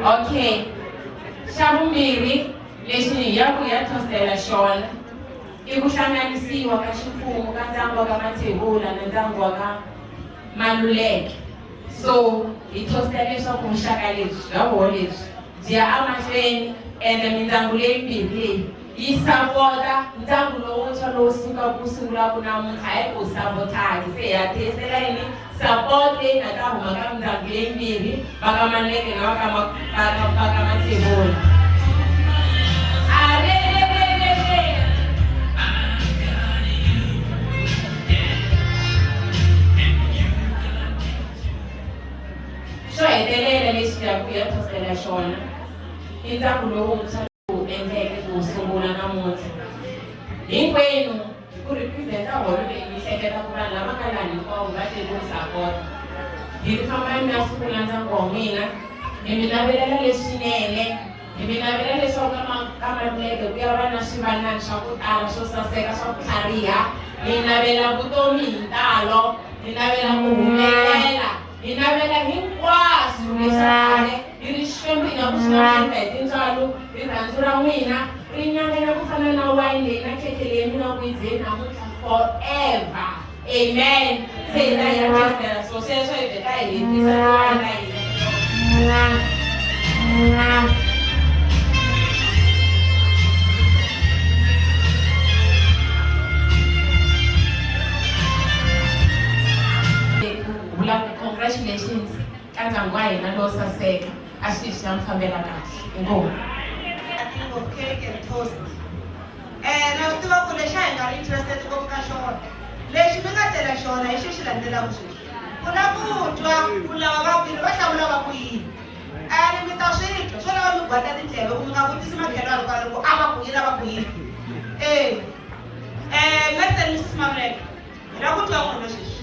Okay, xa vumbirhi lexi hi ya ku ya thosela xona i ku hlanganisiwa ka ximfumo ka ndyangu wa ka Mathebula na ndyangu wa ka Maluleke. So hi thosela leswaku vuxaka lebyi bya voho lebyi byi ya emahlweni ende mindyangu leyimbirhi leyi yi sapota ndyangu lowuntshwa lowu sukaka ku sungulaka namuntlha hayi ku sabotage se hi ya tiyisela yini support leyi nga ta huma ka mindyangu leyimbirhi va ka Maluleke na va ka va ka Mathebula. Xo hetelela lexi hi ya ku ya thosela xona i ndyangu lowuntshwa lowu endleke ku wu sungula namuntlha. Hinkwenu hi ku represent-a holo leyi ni hleketa ku vanhu lava nga laha hinkwavo va te ku sapota. Hi ri fambani mi ya sungula ndyangu wa n'wina, hi mi navelela leswinene, hi mi navelela leswaku ka ka Maluleke ku ya va na swivanani swa ku tala swo saseka swa ku tlhariha. Hi navela vutomi hi ntalo, hi navela ku humelela. Hi navela hinkwaswo leswaku hi ri Xikwembu hi nga ku swi endla hi tintswalo, rirhandzu ra n'wina ri nyanganya ku fana na wayini leyi na khekhe leyi mi nga ku yi dyeni namuntlha forever. Amen. Se hi ta ya testela so sweswo hi vheta hi hetisa tiwayini ta hina. Vula ku congratulations ka ndyangu wa hina lowo saseka a xi xi ya mi fambela kahle inkomu. A think of cake and toast. Eh, na swi tiva ku lexi a hi nga ri interested ngopfu ka xona. Lexi mi nga tela xona hi xo xi landzelaka sweswi. Ku la ku twa ku lava va kwini va hlamula va ku yini. And mi ta swi twa swo lava mi gwata tindleve ku mi nga vutisi makhelwani kwale ku a va ku yini a va ku yini. Eh, eh, Mr. and Mrs. Mamleka. Hi lava ku twa n'wina sweswi.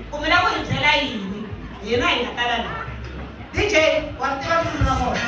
Ku mi lava ku hi byela yini? Hina hi nga tala laha. DJ, wa ri tiva risimu ra kona?